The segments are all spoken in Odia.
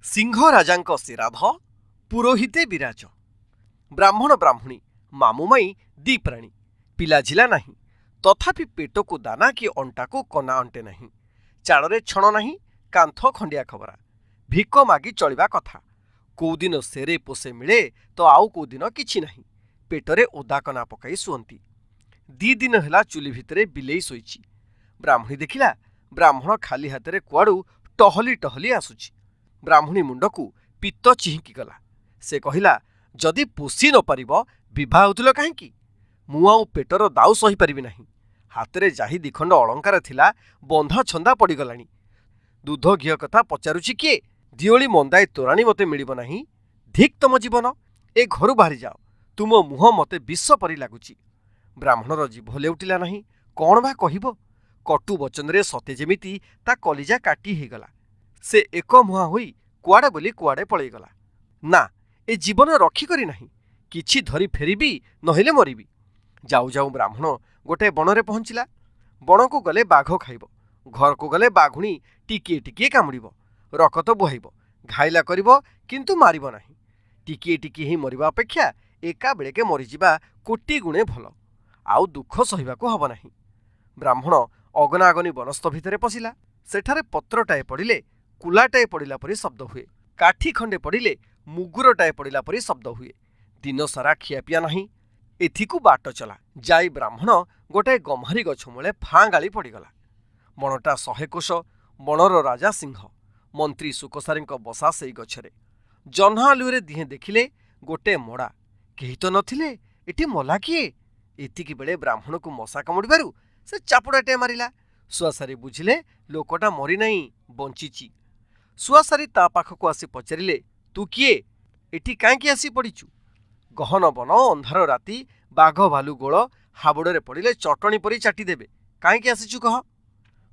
ସିଂହରାଜାଙ୍କ ଶିରାଧ, ପୁରୋହିତେ ବିରାଜ। ବ୍ରାହ୍ମଣ ବ୍ରାହ୍ମଣୀ ମାମୁଁ ମାଇଁ ଦି ପ୍ରାଣୀ, ପିଲାଝିଲା ନାହିଁ। ତଥାପି ପେଟକୁ ଦାନା କି ଅଣ୍ଟାକୁ କନା ଅଣ୍ଟେ ନାହିଁ। ଚାଳରେ ଛଣ ନାହିଁ, କାନ୍ଥ ଖଣ୍ଡିଆ ଖବରା। ଭିକ ମାଗି ଚଳିବା କଥା। କୋଉଦିନ ସେରେ ପୋଷେ ମିଳେ ତ ଆଉ କୋଉଦିନ କିଛି ନାହିଁ। ପେଟରେ ଓଦାକନା ପକାଇ ଶୁଅନ୍ତି। ଦି ଦିନ ହେଲା ଚୁଲି ଭିତରେ ବିଲେଇ ଶୋଇଛି। ବ୍ରାହ୍ମଣୀ ଦେଖିଲା ବ୍ରାହ୍ମଣ ଖାଲି ହାତରେ କୁଆଡ଼ୁ ଟହଲି ଟହଲି ଆସୁଛି। ବ୍ରାହ୍ମଣୀ ମୁଣ୍ଡକୁ ପିତ୍ତ ଚିହିଁକି ଗଲା। ସେ କହିଲା, ଯଦି ପୋଷି ନ ପାରିବ ବିଭା ହେଉଥିଲ କାହିଁକି? ମୁଁ ଆଉ ପେଟର ଦାଉ ସହିପାରିବି ନାହିଁ। ହାତରେ ଯାହି ଦିଖଣ୍ଡ ଅଳଙ୍କାର ଥିଲା ବନ୍ଧା ଛନ୍ଦା ପଡ଼ିଗଲାଣି। ଦୁଧ ଘିଅ କଥା ପଚାରୁଛି କିଏ? ଦିଓଳି ମନ୍ଦାଏ ତୋରାଣି ମୋତେ ମିଳିବ ନାହିଁ। ଧିକ୍ ତମ ଜୀବନ, ଏ ଘରୁ ବାହାରି ଯାଅ। ତୁମ ମୁହଁ ମୋତେ ବିଷ ପରି ଲାଗୁଛି। ବ୍ରାହ୍ମଣର ଜିଭ ଲେଉଟିଲା ନାହିଁ, କ'ଣ ବା କହିବ? କଟୁ ବଚନରେ ସତେ ଯେମିତି ତା କଲିଜା କାଟି ହେଇଗଲା। ସେ ଏକମୁହାଁ ହୋଇ କୁଆଡ଼େ ବୋଲି କୁଆଡ଼େ ପଳେଇଗଲା। ନା, ଏ ଜୀବନ ରଖିକରି ନାହିଁ। କିଛି ଧରି ଫେରିବି, ନହିଲେ ମରିବି। ଯାଉ ଯାଉ ବ୍ରାହ୍ମଣ ଗୋଟାଏ ବଣରେ ପହଞ୍ଚିଲା। ବଣକୁ ଗଲେ ବାଘ ଖାଇବ, ଘରକୁ ଗଲେ ବାଘୁଣୀ ଟିକିଏ ଟିକିଏ କାମୁଡ଼ିବ, ରକତ ବୁହାଇବ, ଘାଇଲା କରିବ, କିନ୍ତୁ ମାରିବ ନାହିଁ। ଟିକିଏ ଟିକିଏ ହିଁ ମରିବା ଅପେକ୍ଷା ଏକାବେଳେକେ ମରିଯିବା କୋଟି ଗୁଣେ ଭଲ, ଆଉ ଦୁଃଖ ସହିବାକୁ ହବ ନାହିଁ। ବ୍ରାହ୍ମଣ ଅଗନାଅଗନି ବନସ୍ତ ଭିତରେ ପଶିଲା। ସେଠାରେ ପତ୍ରଟାଏ ପଡ଼ିଲେ କୁଲାଟାଏ ପଡ଼ିଲା ପରି ଶବ୍ଦ ହୁଏ, କାଠି ଖଣ୍ଡେ ପଡ଼ିଲେ ମୁଗୁରଟାଏ ପଡ଼ିଲା ପରି ଶବ୍ଦ ହୁଏ। ଦିନସାରା ଖିଆପିଆ ନାହିଁ, ଏଥିକୁ ବାଟ ଚଲା। ଯାଇ ବ୍ରାହ୍ମଣ ଗୋଟାଏ ଗମ୍ହାରୀ ଗଛ ମୂଳେ ଫାଁ ଗାଳି ପଡ଼ିଗଲା। ବଣଟା 100 କୋଶ। ବଣର ରାଜା ସିଂହ, ମନ୍ତ୍ରୀ ଶୁକଶାରୀଙ୍କ ବସା ସେଇ ଗଛରେ। ଜହ୍ନ ଆଲୁଅରେ ଦିହେଁ ଦେଖିଲେ ଗୋଟେ ମଡ଼ା। କେହି ତ ନଥିଲେ, ଏଠି ମଲା କିଏ? ଏତିକି ବେଳେ ବ୍ରାହ୍ମଣକୁ ମଶା କାମୁଡ଼ିବାରୁ ସେ ଚାପୁଡ଼ାଟିଏ ମାରିଲା। ଶୁଆଶାରୀ ବୁଝିଲେ ଲୋକଟା ମରିନାହିଁ, ବଞ୍ଚିଛି। ଶୁଆଶାରୀ ତା ପାଖକୁ ଆସି ପଚାରିଲେ, ତୁ କିଏ? ଏଠି କାହିଁକି ଆସି ପଡ଼ିଛୁ? ଗହନ ବନ, ଅନ୍ଧାର ରାତି, ବାଘ ଭାଲୁ ଗୋଳ, ହାବୁଡ଼ରେ ପଡ଼ିଲେ ଚଟଣି ପରି ଚାଟିଦେବେ। କାହିଁକି ଆସିଛୁ କହ।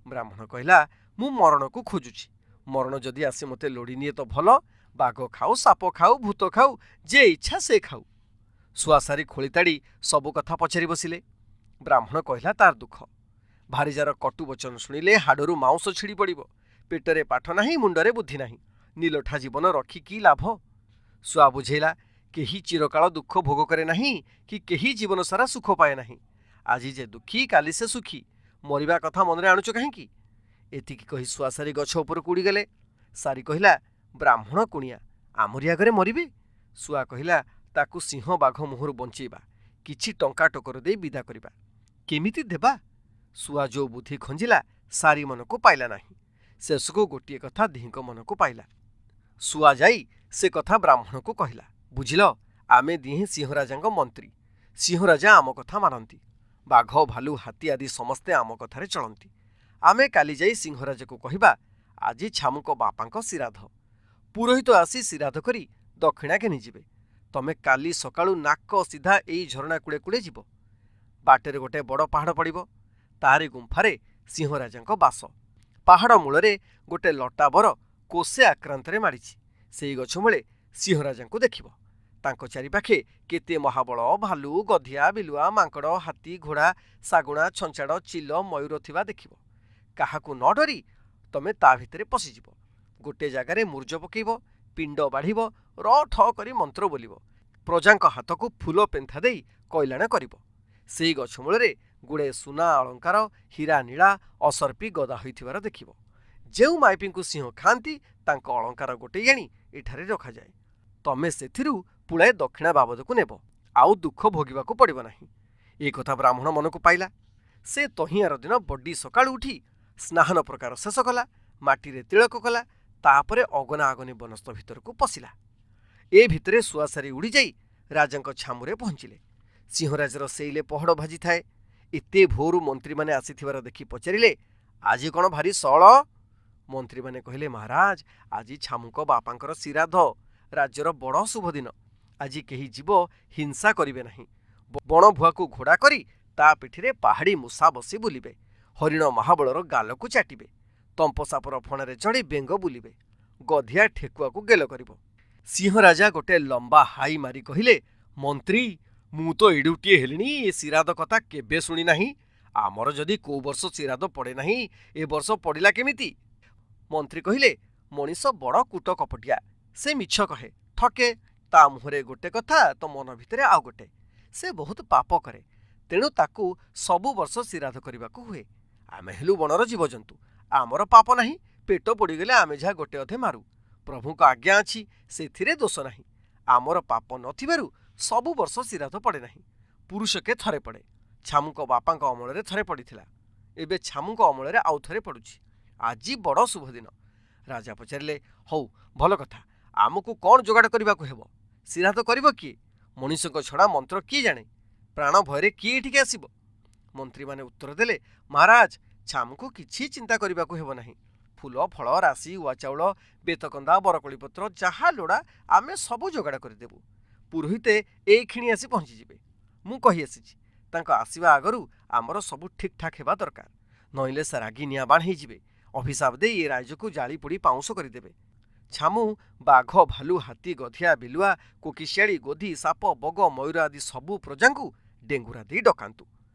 ବ୍ରାହ୍ମଣ କହିଲା, ମୁଁ ମରଣକୁ ଖୋଜୁଛି। ମରଣ ଯଦି ଆସି ମୋତେ ଲୋଡ଼ି ନିଏ ତ ଭଲ। ବାଘ ଖାଉ, ସାପ ଖାଉ, ଭୂତ ଖାଉ, ଯେ ଇଚ୍ଛା ସେ ଖାଉ। ଶୁଆଶାରୀ ଖୋଳିତାଡ଼ି ସବୁ କଥା ପଚାରି ବସିଲେ। ବ୍ରାହ୍ମଣ କହିଲା ତାର ଦୁଃଖ। ଭାରିଜାର କଟୁ ବଚନ ଶୁଣିଲେ ହାଡ଼ରୁ ମାଉଁସ ଛିଡ଼ି ପଡ଼ିବ। ପେଟରେ ପାଠ ନାହିଁ, ମୁଣ୍ଡରେ ବୁଦ୍ଧି ନାହିଁ। ନିଲଠା ଜୀବନ ରଖି କି ଲାଭ? ଶୁଆ ବୁଝେଇଲା, କେହି ଚିରକାଳ ଦୁଃଖ ଭୋଗ କରେ ନାହିଁ କି କେହି ଜୀବନ ସାରା ସୁଖ ପାଏ ନାହିଁ। ଆଜି ଯେ ଦୁଃଖୀ, କାଲି ସେ ସୁଖୀ। ମରିବା କଥା ମନରେ ଆଣୁଛ କାହିଁକି? ଏତିକି କହି ଶୁଆଶାରୀ ଗଛ ଉପରକୁ ଉଡ଼ିଗଲେ। ଶାରୀ କହିଲା, ବ୍ରାହ୍ମଣ କୁଣିଆ, ଆମରି ଆଗରେ ମରିବେ? ଶୁଆ କହିଲା, ତାକୁ ସିଂହ ବାଘ ମୁହଁରୁ ବଞ୍ଚେଇବା, କିଛି ଟଙ୍କା ଟୋକର ଦେଇ ବିଦା କରିବା। କେମିତି ଦେବା? ଶୁଆ ଯୋଉ ବୁଦ୍ଧି ଖଞ୍ଜିଲା ଶାରୀ ମନକୁ ପାଇଲା ନାହିଁ। ଶେଷକୁ ଗୋଟିଏ କଥା ଦିହିଁଙ୍କ ମନକୁ ପାଇଲା। ଶୁଆ ଯାଇ ସେ କଥା ବ୍ରାହ୍ମଣକୁ କହିଲା, ବୁଝିଲ, ଆମେ ଦିହେଁ ସିଂହରାଜାଙ୍କ ମନ୍ତ୍ରୀ। ସିଂହରାଜା ଆମ କଥା ମାନନ୍ତି। ବାଘ ଭାଲୁ ହାତୀ ଆଦି ସମସ୍ତେ ଆମ କଥାରେ ଚଳନ୍ତି। ଆମେ କାଲି ଯାଇ ସିଂହରାଜାକୁ କହିବା, ଆଜି ଛାମୁଙ୍କ ବାପାଙ୍କ ଶିରାଧ। ପୁରୋହିତ ଆସି ଶିରାଧ କରି ଦକ୍ଷିଣା ଘେନିଯିବେ। ତମେ କାଲି ସକାଳୁ ନାକ ସିଧା ଏଇ ଝରଣା କୂଳେ କୂଳେ ଯିବ। ବାଟରେ ଗୋଟେ ବଡ଼ ପାହାଡ଼ ପଡ଼ିବ। ତାରି ଗୁମ୍ଫାରେ ସିଂହରାଜାଙ୍କ ବାସ। ପାହାଡ଼ ମୂଳରେ ଗୋଟେ ଲଟା ବର କୋଷେ ଆକ୍ରାନ୍ତରେ ମାଡ଼ିଛି। ସେଇ ଗଛ ମୂଳେ ସିଂହରାଜାଙ୍କୁ ଦେଖିବ। ତାଙ୍କ ଚାରିପାଖେ କେତେ ମହାବଳ ଭାଲୁ, ଗଧିଆ, ବିଲୁଆ, ମାଙ୍କଡ଼, ହାତୀ, ଘୋଡ଼ା, ଶାଗୁଣା, ଛଞ୍ଚାଡ଼, ଚିଲ, ମୟୂର ଥିବା ଦେଖିବ। କାହାକୁ ନ ଡରି ତମେ ତା ଭିତରେ ପଶିଯିବ। ଗୋଟେ ଜାଗାରେ ମୁରୁଜ ପକେଇବ, ପିଣ୍ଡ ବାଢ଼ିବ, ର ଠ କରି ମନ୍ତ୍ର ବୋଲିବ। ପ୍ରଜାଙ୍କ ହାତକୁ ଫୁଲ ପେନ୍ଥା ଦେଇ କଇଲାଣ କରିବ। ସେଇ ଗଛ ମୂଳରେ ଗୁଡ଼େ ସୁନା ଅଳଙ୍କାର, ହୀରା ନୀଳା ଅସର୍ପି ଗଦା ହୋଇଥିବାର ଦେଖିବ। ଯେଉଁ ମାଇପିଙ୍କୁ ସିଂହ ଖାଆନ୍ତି, ତାଙ୍କ ଅଳଙ୍କାର ଗୋଟେଇ ଆଣି ଏଠାରେ ରଖାଯାଏ। ତମେ ସେଥିରୁ ପୁଳାଏ ଦକ୍ଷିଣା ବାବଦକୁ ନେବ, ଆଉ ଦୁଃଖ ଭୋଗିବାକୁ ପଡ଼ିବ ନାହିଁ। ଏ କଥା ବ୍ରାହ୍ମଣ ମନକୁ ପାଇଲା। ସେ ତହିଁ ଆର ଦିନ ବଡ଼ି ସକାଳୁ ଉଠି ସ୍ନାନ ପ୍ରକାର ଶେଷ କଲା, ମାଟିରେ ତିଳକ କଲା, ତାପରେ ଅଗନା ଅଗନି ବନସ୍ତ ଭିତରକୁ ପଶିଲା। ଏ ଭିତରେ ଶୁଆଶାରୀ ଉଡ଼ିଯାଇ ରାଜାଙ୍କ ଛାମୁରେ ପହଞ୍ଚିଲେ। ସିଂହରାଜର ସେଇଲେ ପହଡ଼ ଭାଜିଥାଏ। ଏତେ ଭୋରୁ ମନ୍ତ୍ରୀମାନେ ଆସିଥିବାର ଦେଖି ପଚାରିଲେ, ଆଜି କ'ଣ ଭାରି ସଅଳ? ମନ୍ତ୍ରୀମାନେ କହିଲେ, ମହାରାଜ, ଆଜି ଛାମୁଙ୍କ ବାପାଙ୍କର ଶିରାଧ, ରାଜ୍ୟର ବଡ଼ ଶୁଭ ଦିନ। ଆଜି କେହି ଜୀବ ହିଂସା କରିବେ ନାହିଁ। ବଣଭୁଆକୁ ଘୋଡ଼ା କରି ତା ପିଠିରେ ପାହାଡ଼ି ମୂଷା ବସି ବୁଲିବେ। ହରିଣ ମହାବଳର ଗାଲକୁ ଚାଟିବେ। ତମ୍ପସାପର ଫଣାରେ ଚଢ଼ି ବେଙ୍ଗ ବୁଲିବେ। ଗଧିଆ ଠେକୁଆକୁ ଗେଲ କରିବ। ସିଂହରାଜା ଗୋଟେ ଲମ୍ବା ହାଇ ମାରି କହିଲେ, ମନ୍ତ୍ରୀ, ମୁଁ ତ ଏଡ଼ୁଟିଏ ହେଲିଣି, ଏ ଶିରାଧ କଥା କେବେ ଶୁଣି ନାହିଁ। ଆମର ଯଦି କୋଉ ବର୍ଷ ଶିରାଧ ପଡ଼େ ନାହିଁ, ଏ ବର୍ଷ ପଡ଼ିଲା କେମିତି? ମନ୍ତ୍ରୀ କହିଲେ, ମଣିଷ ବଡ଼ କୂଟ କପଟିଆ। ସେ ମିଛ କହେ, ଠକେ। ତା ମୁହଁରେ ଗୋଟେ କଥା ତ ମନ ଭିତରେ ଆଉ ଗୋଟେ। ସେ ବହୁତ ପାପ କରେ। ତେଣୁ ତାକୁ ସବୁ ବର୍ଷ ଶିରାଧ କରିବାକୁ ହୁଏ। ଆମେ ହେଲୁ ବଣର ଜୀବଜନ୍ତୁ। ଆମର ପାପ ନାହିଁ। ପେଟ ପୋଡ଼ିଗଲେ ଆମେ ଯାହା ଗୋଟେ ଅଧେ ମାରୁ। ପ୍ରଭୁଙ୍କ ଆଜ୍ଞା ଅଛି, ସେଥିରେ ଦୋଷ ନାହିଁ। ଆମର ପାପ ନ ଥିବାରୁ ସବୁ ବର୍ଷ ଶିରାଧ ପଡ଼େ ନାହିଁ। ପୁରୁଷକେ ଥରେ ପଡ଼େ। ଛାମୁଙ୍କ ବାପାଙ୍କ ଅମଳରେ ଥରେ ପଡ଼ିଥିଲା। ଏବେ ଛାମୁଙ୍କ ଅମଳରେ ଆଉ ଥରେ ପଡ଼ୁଛି। ଆଜି ବଡ଼ ଶୁଭଦିନ। ରାଜା ପଚାରିଲେ, ହଉ ଭଲ କଥା, ଆମକୁ କ'ଣ ଯୋଗାଡ଼ କରିବାକୁ ହେବ? ଶିରାଧ କରିବ କିଏ? ମଣିଷଙ୍କ ଛଡ଼ା ମନ୍ତ୍ର କିଏ ଜାଣେ? ପ୍ରାଣ ଭୟରେ କିଏ ଏଠିକି ଆସିବ? ମନ୍ତ୍ରୀମାନେ ଉତ୍ତର ଦେଲେ, ମହାରାଜ, ଛାମୁଙ୍କୁ କିଛି ଚିନ୍ତା କରିବାକୁ ହେବ ନାହିଁ। ଫୁଲ, ଫଳ, ରାଶି, ଉଆ ଚାଉଳ, ବେତକନ୍ଦା, ବରକୋଳି ପତ୍ର ଯାହା ଲୋଡ଼ା ଆମେ ସବୁ ଯୋଗାଡ଼ କରିଦେବୁ। ପୁରୋହିତେ ଏଇକ୍ଷଣି ଆସି ପହଞ୍ଚିଯିବେ। ମୁଁ କହି ଆସିଛି, ତାଙ୍କ ଆସିବା ଆଗରୁ ଆମର ସବୁ ଠିକ୍ଠାକ୍ ହେବା ଦରକାର। ନଇଲେ ସେ ରାଗି ନିଆଁବାଣ ହେଇଯିବେ। ଅଭିଶାପ ଦେଇ ଏ ରାଇଜକୁ ଜାଳି ପୋଡ଼ି ପାଉଁଶ କରିଦେବେ। ଛାମୁ ବାଘ, ଭାଲୁ, ହାତୀ, ଗଧିଆ, ବିଲୁଆ, କୋକିଶିଆଳି, ଗୋଧି, ସାପ, ବଗ, ମୟୂର ଆଦି ସବୁ ପ୍ରଜାଙ୍କୁ ଡେଙ୍ଗୁରା ଦେଇ ଡକାନ୍ତୁ।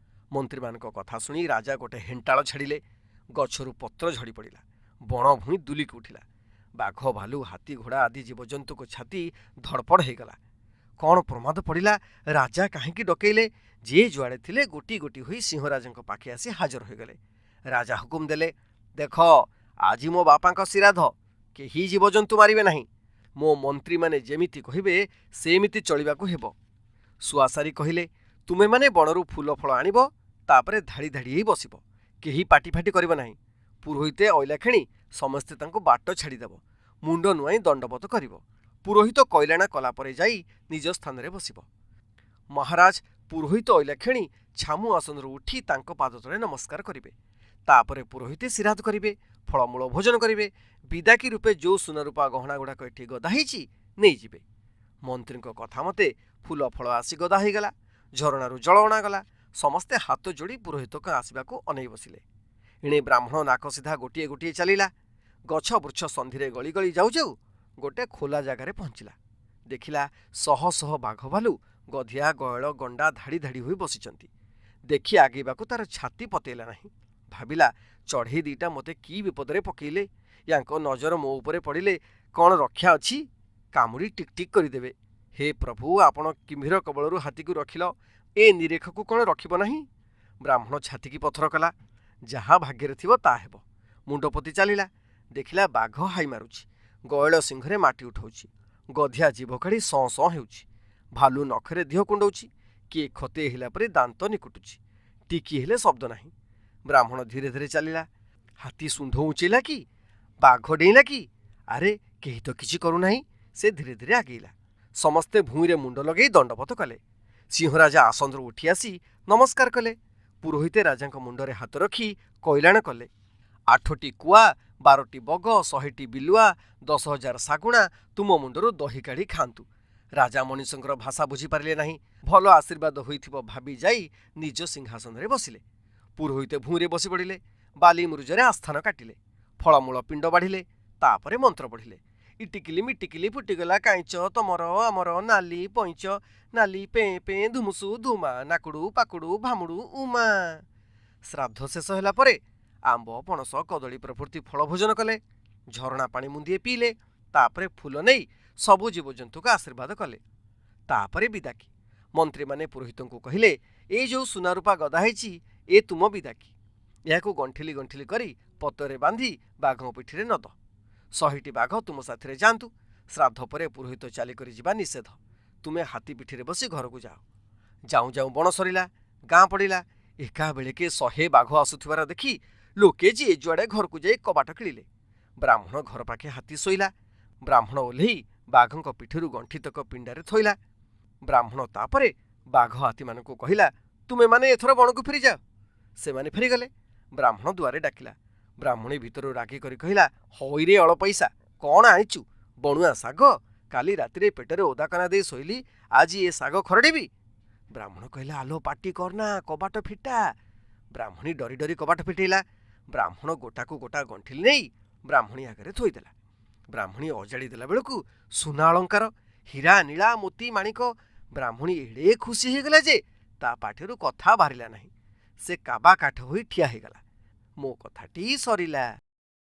ମନ୍ତ୍ରୀମାନଙ୍କ କଥା ଶୁଣି ରାଜା ଗୋଟେ ହେଣ୍ଟାଳ ଛାଡ଼ିଲେ। ଗଛରୁ ପତ୍ର ଝଡ଼ି ପଡ଼ିଲା। ବଣ ଭୂଇଁ ଦୁଲିକି ଉଠିଲା। ବାଘ, ଭାଲୁ, ହାତୀ, ଘୋଡ଼ା ଆଦି ଜୀବଜନ୍ତୁଙ୍କ ଛାତି ଧଡ଼ପଡ଼ ହେଇଗଲା। କ'ଣ ପ୍ରମାଦ ପଡ଼ିଲା? ରାଜା କାହିଁକି ଡକେଇଲେ? ଯିଏ ଯୁଆଡ଼େ ଥିଲେ ଗୋଟି ଗୋଟି ହୋଇ ସିଂହରାଜଙ୍କ ପାଖେ ଆସି ହାଜର ହୋଇଗଲେ। ରାଜା ହୁକୁମ ଦେଲେ, ଦେଖ, ଆଜି ମୋ ବାପାଙ୍କ ଶିରାଧ। କେହି ଜୀବଜନ୍ତୁ ମାରିବେ ନାହିଁ। ମୋ ମନ୍ତ୍ରୀମାନେ ଯେମିତି କହିବେ ସେମିତି ଚଳିବାକୁ ହେବ। ଶୁଆଶାରୀ କହିଲେ, ତୁମେମାନେ ବଣରୁ ଫୁଲ ଫଳ ଆଣିବ, ତାପରେ ଧାଡ଼ି ଧାଡ଼ି ହେଇ ବସିବ। କେହି ପାଟି ଫାଟି କରିବ ନାହିଁ। ପୁରୋହିତେ ଅଇଲା କ୍ଷଣି ସମସ୍ତେ ତାଙ୍କୁ ବାଟ ଛାଡ଼ିଦେବ। ମୁଣ୍ଡ ନୁଆଇଁ ଦଣ୍ଡବତ କରିବ। ପୁରୋହିତ କଇଲାଣା କଲା ପରେ ଯାଇ ନିଜ ସ୍ଥାନରେ ବସିବ। ମହାରାଜ, ପୁରୋହିତ ଅଇଲା କ୍ଷଣି ଛାମୁ ଆସନରୁ ଉଠି ତାଙ୍କ ପାଦ ତଳେ ନମସ୍କାର କରିବେ। ତାପରେ ପୁରୋହିତେ ଶିରାଧ କରିବେ, ଫଳମୂଳ ଭୋଜନ କରିବେ। ବିଦାକି ରୂପେ ଯୋଉ ସୁନାରୂପା ଗହଣା ଗୁଡ଼ାକ ଏଠି ଗଦା ହେଇଛି ନେଇଯିବେ। ମନ୍ତ୍ରୀଙ୍କ କଥା ମତେ ଫୁଲ ଫଳ ଆସି ଗଦା ହେଇଗଲା। ଝରଣାରୁ ଜଳ ଅଣାଗଲା। ସମସ୍ତେ ହାତ ଯୋଡ଼ି ପୁରୋହିତଙ୍କ ଆସିବାକୁ ଅନେଇ ବସିଲେ। ଏଣେ ବ୍ରାହ୍ମଣ ନାକ ସିଧା ଗୋଟିଏ ଗୋଟିଏ ଚାଲିଲା। ଗଛ ବୃକ୍ଷ ସନ୍ଧିରେ ଗଳି ଗଳି ଯାଉ ଯାଉ ଗୋଟେ ଖୋଲା ଜାଗାରେ ପହଞ୍ଚିଲା। ଦେଖିଲା ଶହ ଶହ ବାଘ, ଭାଲୁ, ଗଧିଆ, ଗୟଳ, ଗଣ୍ଡା ଧାଡ଼ି ଧାଡ଼ି ହୋଇ ବସିଛନ୍ତି। ଦେଖି ଆଗେଇବାକୁ ତାର ଛାତି ପତେଇଲା ନାହିଁ। ଭାବିଲା, ଚଢ଼େଇ ଦିଟା ମୋତେ କି ବିପଦରେ ପକେଇଲେ। ୟାଙ୍କ ନଜର ମୋ ଉପରେ ପଡ଼ିଲେ କ'ଣ ରକ୍ଷା ଅଛି? କାମୁଡ଼ି ଟିକ୍ ଟିକ୍ କରିଦେବେ। ହେ ପ୍ରଭୁ, ଆପଣ କିମ୍ଭୀର କବଳରୁ ହାତୀକୁ ରଖିଲ, ଏ ନିରେଖକୁ କ'ଣ ରଖିବ ନାହିଁ? ବ୍ରାହ୍ମଣ ଛାତିକି ପଥର କଲା। ଯାହା ଭାଗ୍ୟରେ ଥିବ ତା ହେବ। ମୁଣ୍ଡ ପୋତି ଚାଲିଲା। ଦେଖିଲା ବାଘ ହାଇ ମାରୁଛି, ଗୟଳ ସିଂହରେ ମାଟି ଉଠଉଛି, ଗଧିଆ ଜିଭ କାଢ଼ି ସଁ ସଁ ହେଉଛି, ଭାଲୁ ନଖରେ ଦିହ କୁଣ୍ଡଉଛି, କିଏ ଖତେଇ ହେଲା ପରି ଦାନ୍ତ ନିକୁଟୁଛି। ଟିକି ହେଲେ ଶବ୍ଦ ନାହିଁ। ବ୍ରାହ୍ମଣ ଧୀରେ ଧୀରେ ଚାଲିଲା। ହାତୀ ଶୁଣ୍ଢ ଉଞ୍ଚେଇଲା କି? ବାଘ ଡେଇଁଲା କି? ଆରେ, କେହି ତ କିଛି କରୁନାହିଁ। ସେ ଧୀରେ ଧୀରେ ଆଗେଇଲା। ସମସ୍ତେ ଭୂଇଁରେ ମୁଣ୍ଡ ଲଗେଇ ଦଣ୍ଡବତ କଲେ। ସିଂହରାଜା ଆସନରୁ ଉଠି ଆସି ନମସ୍କାର କଲେ। ପୁରୋହିତେ ରାଜାଙ୍କ ମୁଣ୍ଡରେ ହାତ ରଖି କଇଲାଣ କଲେ। 8ଟି କୁଆ, 12ଟି ବଗ, 100ଟି ବିଲୁଆ, 10,000 ଶାଗୁଣା ତୁମ ମୁଣ୍ଡରୁ ଦହି କାଢ଼ି ଖାଆନ୍ତୁ। ରାଜା ମଣିଷଙ୍କର ଭାଷା ବୁଝିପାରିଲେ ନାହିଁ। ଭଲ ଆଶୀର୍ବାଦ ହୋଇଥିବ ଭାବି ଯାଇ ନିଜ ସିଂହାସନରେ ବସିଲେ। ପୁରୋହିତେ ଭୂଇଁରେ ବସି ପଡ଼ିଲେ। ବାଲି ମୁରୁଜରେ ଆସ୍ଥାନ କାଟିଲେ। ଫଳମୂଳ ପିଣ୍ଡ ବାଢ଼ିଲେ। ତାପରେ ମନ୍ତ୍ର ପଢ଼ିଲେ। ଇଟିକିଲି ମିଟିକିଲି ଫୁଟିଗଲା କାଇଁଚ, ତମର ଆମର ନାଲି ପଇଁଚ, ନାଲି ପେଁ ପେଁ ଧୁମୁସୁ ଧୁମା, ନାକୁଡୁ ପାକୁଡୁ ଭାମୁଡୁ ଉମା। ଶ୍ରାଦ୍ଧ ଶେଷ ହେଲା ପରେ ଆମ୍ବ, ପଣସ, କଦଳୀ ପ୍ରଭୃତି ଫଳ ଭୋଜନ କଲେ। ଝରଣା ପାଣି ମୁନ୍ଦିଏ ପିଇଲେ। ତାପରେ ଫୁଲ ନେଇ ସବୁ ଜୀବଜନ୍ତୁଙ୍କୁ ଆଶୀର୍ବାଦ କଲେ। ତାପରେ ବିଦାକି। ମନ୍ତ୍ରୀମାନେ ପୁରୋହିତଙ୍କୁ କହିଲେ, ଏଇ ଯୋଉ ସୁନାରୂପା ଗଦା ହେଇଛି ଏ ତୁମ ବିଦାକି। ଏହାକୁ ଗଣ୍ଠିଲି ଗଣ୍ଠିଲି କରି ପତରେ ବାନ୍ଧି ବାଘ ପିଠିରେ ନଦ। 100ଟି ବାଘ ତୁମ ସାଥିରେ ଯାଆନ୍ତୁ। ଶ୍ରାଦ୍ଧ ପରେ ପୁରୋହିତ ଚାଲିକରି ଯିବା ନିଷେଧ। ତୁମେ ହାତୀ ପିଠିରେ ବସି ଘରକୁ ଯାଅ। ଯାଉଁ ଯାଉଁ ବଣ ସରିଲା, ଗାଁ ପଡ଼ିଲା। ଏକାବେଳେକେ 100 ବାଘ ଆସୁଥିବାର ଦେଖି ଲୋକେ ଯିଏ ଯୁଆଡ଼େ ଘରକୁ ଯାଇ କବାଟ କିଳିଲେ। ବ୍ରାହ୍ମଣ ଘର ପାଖେ ହାତୀ ଶୋଇଲା। ବ୍ରାହ୍ମଣ ଓହ୍ଲେଇ ବାଘଙ୍କ ପିଠିରୁ ଗଣ୍ଠିତକ ପିଣ୍ଡାରେ ଥୋଇଲା। ବ୍ରାହ୍ମଣ ତାପରେ ବାଘ ହାତୀମାନଙ୍କୁ କହିଲା, ତୁମେମାନେ ଏଥର ବଣକୁ ଫେରିଯାଅ। ସେମାନେ ଫେରିଗଲେ। ବ୍ରାହ୍ମଣ ଦୁଆରେ ଡାକିଲା। ବ୍ରାହ୍ମଣୀ ଭିତରୁ ରାଗି କରି କହିଲା, ହଇରେ ଅଳପଇସା, କ'ଣ ଆଣିଛୁ? ବଣୁଆ ଶାଗ। କାଲି ରାତିରେ ପେଟରେ ଓଦାକନା ଦେଇ ଶୋଇଲି, ଆଜି ଏ ଶାଗ ଖରଡ଼ିବି? ବ୍ରାହ୍ମଣ କହିଲା, ଆଲୋ ପାଟି କରନା, କବାଟ ଫିଟା। ବ୍ରାହ୍ମଣୀ ଡରି ଡରି କବାଟ ଫିଟେଇଲା। ବ୍ରାହ୍ମଣ ଗୋଟାକୁ ଗୋଟା ଗଣ୍ଠିଲି ନେଇ ବ୍ରାହ୍ମଣୀ ଆଗରେ ଥୋଇଦେଲା। ବ୍ରାହ୍ମଣୀ ଅଜାଡ଼ି ଦେଲା ବେଳକୁ ସୁନା ଅଳଙ୍କାର, ହୀରା, ନୀଳା, ମୋତି, ମାଣିକ। ବ୍ରାହ୍ମଣୀ ଏଡ଼େ ଖୁସି ହେଇଗଲା ଯେ ତା ପାଟିରୁ କଥା ବାହାରିଲା ନାହିଁ। ସେ କାବା କାଠ ହୋଇ ଠିଆ ହେଇଗଲା। ମୋ କଥାଟି ସରିଲା।